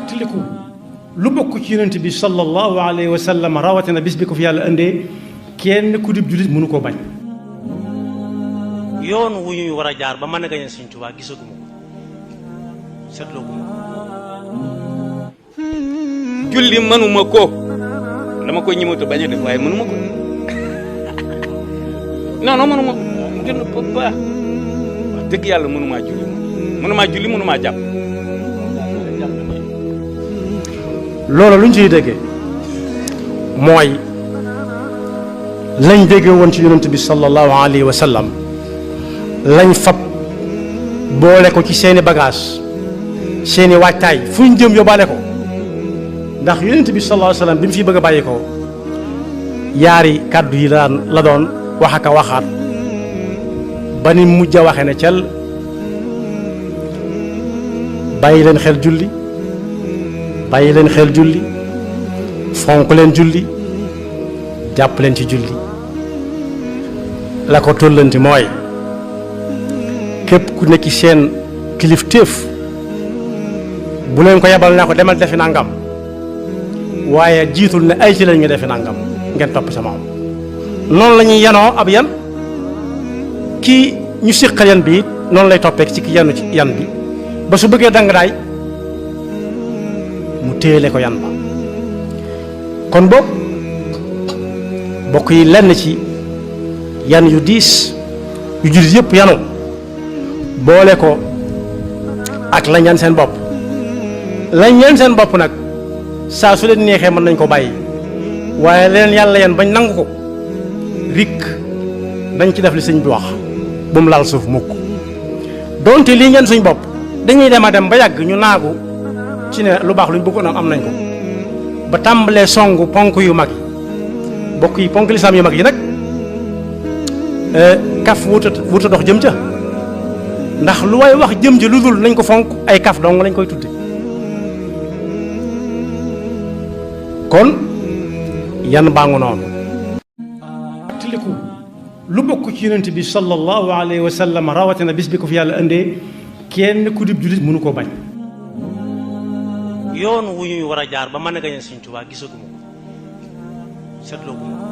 tiliku lu bokk ci yonent bi sallallahu alayhi wa sallam rawatina bis bi ko fi yàlla indee kenn ku dib julit mënu koo bañ. yoon wu ñuy war a jaar ba mën a gañe Sëñ Tuubaa gisaguma ko seetlooguma ko. julli mënuma ko dama koy ñëmatu bañ a def waaye mënuma ko non mënuma ko jënd ba wax dëgg yàlla mënumaa julli mënumaa jàpp. loolu lu ñu ciy déggee mooy lañ déggee woon ci yonent bi sallallahu alayhi wa sallam lañ fab boole ko ci seeni bagage seeni waajtaay fu ñu jëm yóbbaale ko ndax yonent bi sallallahu alayhi wa sallam bi mu fi bëgg a bàyyi ko yaari kàddu yi la doon wax ak a waxaat ba ni mujj a waxe ne cel bàyyi leen xel julli bàyyi leen xel julli fonk leen julli jàpp leen ci julli la ko tollanti mooy képp ku nekk seen kilifteef bu leen ko yebal naa ko demal defi nangam waaye jiitul ne ay ci lañ nga defi nangam ngeen topp sama am noonu la ñuy yanoo ab yan kii ñu siqal yan bi noonu lay toppee ci ki yanu ci yan bi ba su bëggee dang daay mu téele ko yan ba kon boobu bokk yi lenn ci yan yu diis yu jullit yëpp yanu boole ko ak lañ yan seen bopp lañ yan seen bopp nag saa su leen neexee mën nañ ko bàyyi waaye leen yàlla yan bañ nangu ko rik dañ ci def li sëñ bi wax bu mu laal suuf mukk donte lii ngeen suñ bopp dañuy dem a dem ba yàgg ñu naagu ci ne lu baax luñ bëggoon am nañ ko ba tàmbalee songu ponk yu mag yi bokk yi ponk lislaam yu mag yi nag kaf wuta dox jëm ca ndax lu way wax jëm ca lu dul nañ ko fonk ay kaf dong lañ koy tudde kon yan baa ngu noonu tiliku lu bokk ci yonent bi sallallahu alayhi wa sallam rawatina bis bi ko fi yàlla indee kenn ku dib julit mënu koo bañ. yoon wu ñuy war a jaar ba mën a gañe Sëñ Tuubaa gisaguma ko seetlooguma ko